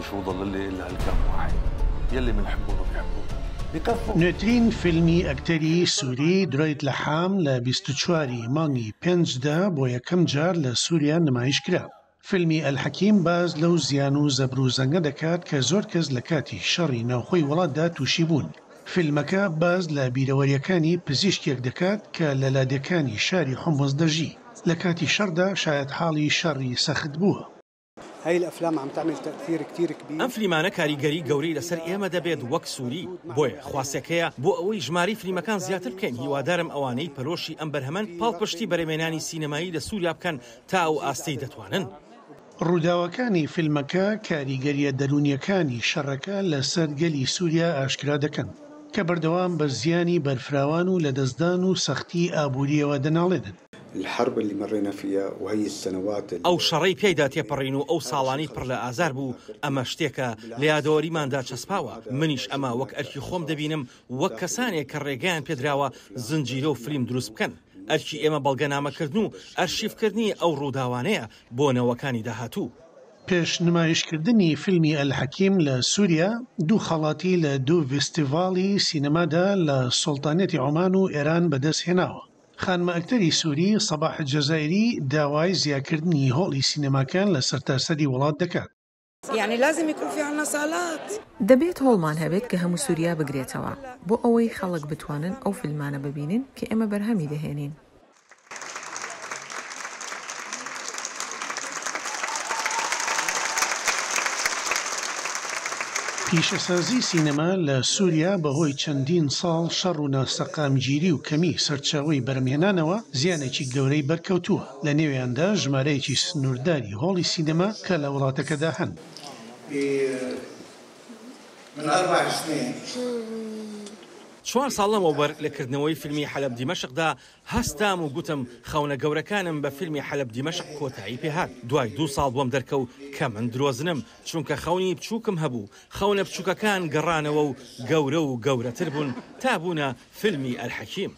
شو ضل لي الا هالكم واحد يلي بنحبهم وبيحبونا بكفوا. نوێترین فیلمی ئەکتەری سووری درۆید لەحام لە 24 ی مانگی پێنجدا بۆ یەکەم جار لە سووریا نمایش کرا. فیلمی ئەلحەکیم باس لەو زیان و زەبر و زەنگە دەکات کە زۆر کەس لە کاتی شەڕی ناوخۆی وڵاتدا تووشی بوون. فیلمەکە باس لە بیرەوەرییەکانی پزیشکێک دەکات کە لە لادێکانی شاری حومس دەژی، لە کاتی شەڕدا شایەتحاڵی شەڕی سەخت بووە. ئەم فلیمانە کاریگەری گەورەی لەسەر ئێمە دەبێت وەک سوری، بۆیە خواستێک هەیە بۆ ئەوەی ژمارەی فلیمەکان زیاتر بکەین، هیوادارم ئەوانەی پەرۆشی ئەم بەرهەمەن پاڵپشتی بەرهەمێنانی سینەمایی لە سوریا بکەن تا ئەو ئاستەی دەتوانن. ڕووداوەکانی فیلمەکە کاریگەرییە دەروونییەکانی شەڕەکە لەسەر گەلی سووریا ئاشکرا دەکەن، کە بەردەوام بە زیانی بەرفراوان و لەدەستدان و سەختی ئابوورییەوە دەناڵێنن. ئەو شەڕەی پیایدا تێپەڕین و ئەو ساڵانەی پڕ لە ئازار بوو، ئەمە شتێکە لە یادەوەریماندا چەسپاوە، منیش ئەمە وەک ئەرکی خۆم دەبینم وەک کەسانێک کە ڕێگەیان پێدراوە زنجیرە و فلیم دروست بکەن، ئەرکی ئێمە بەڵگەنامەکردن و ئەرشیفکردنی ئەو ڕووداوانەیە بۆ نەوەکانی داهاتوو. پێش نمایشکردنی فیلمی ئەلحەکیم لە سوریا، دوو خەڵاتی لە دوو ڤیستیڤاڵی سینەمادا لە سوڵتانیەتی عومان و ئێران بەدەستهێناوە. خانمە ئەکتەری سوری سەباح جەزائیری داوای زیاکردنی هۆڵی سینەماکان لە سەرتاسەری وڵات دەکات. دەبێت هۆڵمان هەبێت کە هەموو سووریا بگرێتەوە، بۆ ئەوەی خەڵک بتوانن ئەو فیلمانە ببینن کە ئێمە بەرهەمی دەهێنین. پیشەسازی سینەما لە سووریا بەهۆی چەندین ساڵ شەڕ و ناسەقامگیری و کەمی سەرچاوەی بەرهەمهێنانەوە زیانێکی گەورەی بەرکەوتووە، لەنێویاندا ژمارەیەکی سنوورداری هۆڵی سینەما کە لە وڵاتەکەدا هەن. چوار ساڵ لەمەوبەر لە کردنەوەی فیلمی حەلەب دیمەشقدا هەستام و گوتم خەونە گەورەکانم بە فیلمی حەلەب دیمەشق کۆتایی پێهات، دوای دوو ساڵ بۆم دەرکەوت کە من درۆزنم، چونکە خەونی بچووکم هەبوو، خەونە بچووکەکان گەڕانەوە و گەورە و گەورەتر بوون تا بوونە فیلمی ئەلحەکیم.